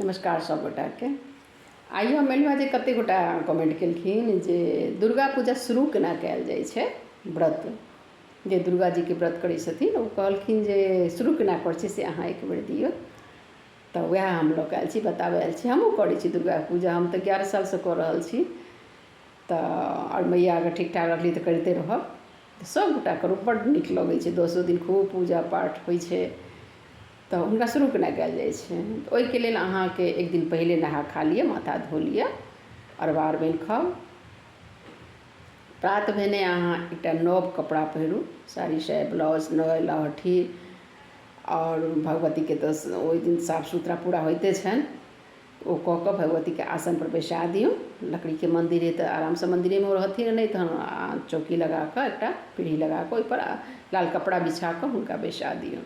नमस्कार सब गोटाके। आइ हम एलहुँ हेँ जे कतेक गोटा कमेंट केलखिन जे दुर्गा पूजा शुरू केना कयल जाइ छै व्रत, जे दुर्गा जीके व्रत करै छथिन ओ कहलखिन जे शुरू केना करै छै से अहाँ एक बेर दियौ। तऽ वएह हम लऽ कऽ आयल छी, बताबऽ आयल छी। हमहूँ करै छी दुर्गा पूजा, हम तऽ 11 सालसँ कऽ रहल छी। तऽ आओर मैया अगर ठीक ठाक रहली तऽ करिते रहब। तऽ सब गोटा करू, बड्ड नीक लगै छै। दसो दिन खूब पूजा पाठ होइ छै। तऽ हुनका शुरू केना कयल जाइ छै? तऽ ओहिके लेल अहाँके एक दिन पहिले नहा खा लिअ, माथा धो लिअ, अरबा अरबाइन खाउ। प्रात भेने अहाँ एकटा नव कपड़ा पहिरू, साड़ी साया ब्लाउज नव लहठी। आओर भगवतीके तऽ ओहि दिन साफ सुथरा पूरा होइते छनि, ओ कऽ कऽ भगवतीके आसनपर बैसा दियौ। लकड़ीके मन्दिर अइ तऽ आरामसँ मन्दिरेमे ओ रहथिन, नहि तहन चौकी लगा कऽ एकटा पीढ़ी लगा कऽ ओहिपर लाल कपड़ा बिछा कऽ हुनका बैसा दियौन।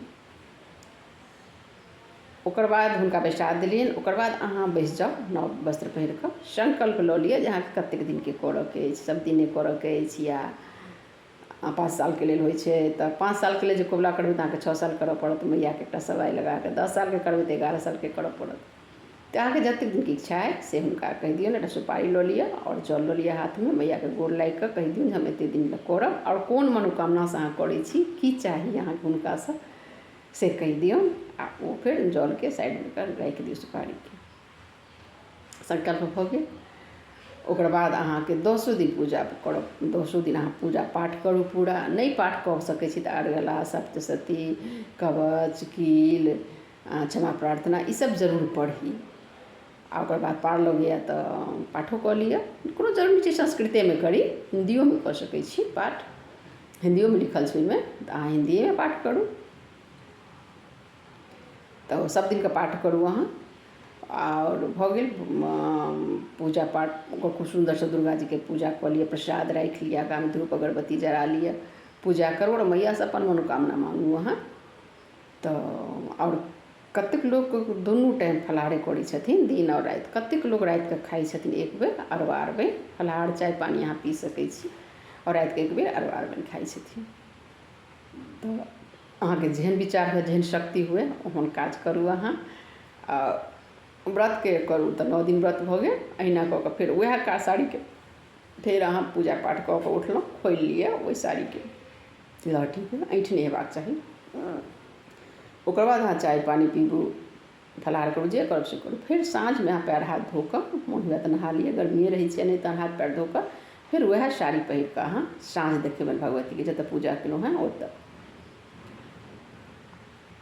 ओकर बाद हुनका बैसा देलियनि, ओकर बाद अहाँ बैस जाउ नव वस्त्र पहिर कऽ। संकल्प लऽ लिअ जे अहाँके कतेक दिनके करऽके अछि, सब दिने करऽके अछि या 5 सालके लेल होइ छै। तऽ 5 सालके लेल जे कबुला करबै तऽ अहाँके 6 साल करऽ पड़त मैयाके एकटा सवाइ लगाकऽ। 10 सालके करबै तऽ 11 सालके करऽ पड़त। तऽ अहाँके जतेक दिनके इच्छा अइ से हुनका कहि दियौन। एकटा सुपारी लऽ लिअ आओर जल लऽ लिअ हाथमे, मैयाके गोर लागि कऽ कहि दियौन जे हम एतेक दिन लए करब आओर कोन मनोकामनासँ अहाँ करै छी, की चाही अहाँके हुनकासँ से कहि दियौन। आ ओ फेर जलके साइडमे कऽ राखि दियौ सुपारीके। संकल्प भऽ गेल। ओकर बाद अहाँके दसो दिन पूजा करब, दसो दिन अहाँ पूजा पाठ करू पूरा। नहि पाठ कऽ सकै छी तऽ अर्गला, सप्तशती, कवच, कील, क्षमा प्रार्थना ईसब जरूर पढ़ी। आ ओकर बाद पार लगैए तऽ पाठो कऽ लिअ। कोनो जरूरी नहि छै संस्कृतेमे करी, हिन्दियोमे कऽ सकै छी पाठ। हिन्दियोमे लिखल छै ओहिमे, तऽ अहाँ हिन्दिएमे पाठ करू। तऽ सब दिनके पाठ करू अहाँ। आओर भऽ गेल पूजा पाठ। ओकर खूब सुन्दरसँ दुर्गा जीके पूजा कऽ लिअ, प्रसाद राखि लिअ, आगाँमे धूप अगरबत्ती जरा लिअ, पूजा करू आओर मैयासँ अपन मनोकामना माँगू अहाँ। तऽ आओर कतेक लोक दुनू टाइम फलाहारे करै छथिन, दिन आओर राति। कतेक लोक रातिके खाइ छथिन एक बेर अरबा अरबाइन। फलाहार चाय पानि अहाँ पी सकै छी आओर रातिके एक बेर अरबा अरबाइन खाइ छथिन। तऽ अहाँके जेहन विचार हुए, जेहन शक्ति हुए, ओहन काज करू अहाँ। आ व्रतके करू तऽ 9 दिन व्रत भऽ गेल। अहिना कऽ कऽ फेर उएह काज साड़ीके फेर अहाँ पूजा पाठ कऽ कऽ उठलहुँ, खोलि लिअ ओहि साड़ीके लहठीके, ऐँठ नहि हेबाक चाही। ओकर बाद अहाँ चाय पानि पीबू, फलाहार करू, जे करब से करू। फेर साँझमे अहाँ पएर हाथ धो कऽ, मोन हुए तऽ नहा लिअ, गर्मिए रहै छै, नहि तऽ हाथ पएर धो कऽ फेर उएह साड़ी पहिर कऽ अहाँ साँझ देखेबनि भगवतीके जतऽ पूजा केलहुँ हेँ ओतऽ।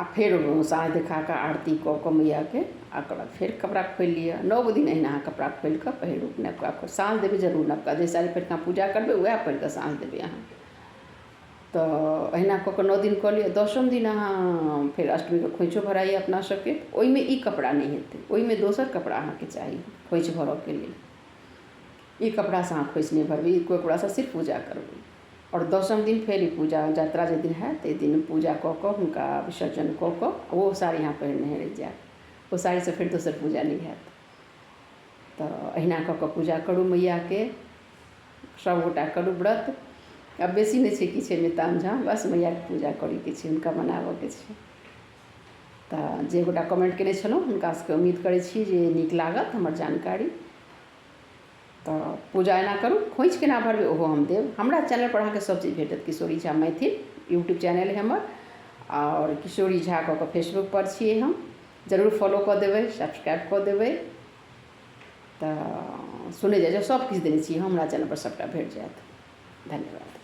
आ फेर साँझ देखा कऽ आरती कऽ कऽ मैयाके, आ ओकर बाद फेर कपड़ा खोलि लिअ। 9 दिन अहिना अहाँ कपड़ा खोलि कऽ पहिरू नवका। साँझ देबै जरूर नवका, जे साड़ी पहिर कऽ अहाँ पूजा करबै उएह पहिर कऽ साँझ देबै अहाँ। तऽ अहिना कऽ कऽ 9 दिन कऽ लिअ। दसम दिन अहाँ फेर अष्टमीके खोँइछो भराइए अपना सबके। ओहिमे ई कपड़ा नहि हेतै, ओहिमे दोसर कपड़ा अहाँके चाही खोँइछ भरऽके लेल। ई कपड़ासँ अहाँ खोँइछ नहि भरबै, ई कपड़ासँ सिर्फ पूजा करबै। आओर दसम दिन फेर ई पूजा यात्रा जाहि दिन हैत ताहि दिन पूजा कऽ कऽ हुनका विसर्जन कऽ कऽ ओ साड़ी अहाँ पहिरने रहि जायब, ओ साड़ीसँ फेर दोसर पूजा नहि हैत। तऽ अहिना कऽ कऽ पूजा करू मैयाके, सभगोटा करू व्रत। आब बेसी नहि छै किछु एहिमे ताम झाम, बस मैयाके पूजा करैके छै, हुनका मनाबऽके छै। तऽ जे गोटा कमेन्ट कयने छलहुँ हुनका सबके उम्मीद करै छी जे नीक लागत हमर जानकारी। तऽ पूजा एना करू। खोँइछ केना भरबै ओहो हम देब। हमरा चैनलपर अहाँके सभ चीज भेटत। किशोरी झा मैथिल यूट्यूब चैनल अइ हमर, आओर किशोरी झा कऽ कऽ फेसबुकपर छियै हम। जरूर फॉलो कऽ देबै, सब्सक्राइब कऽ देबै। तऽ सुनै जाइ जाउ, सभ किछु देने छी हमरा चैनलपर, सभटा भेट जायत। धन्यवाद।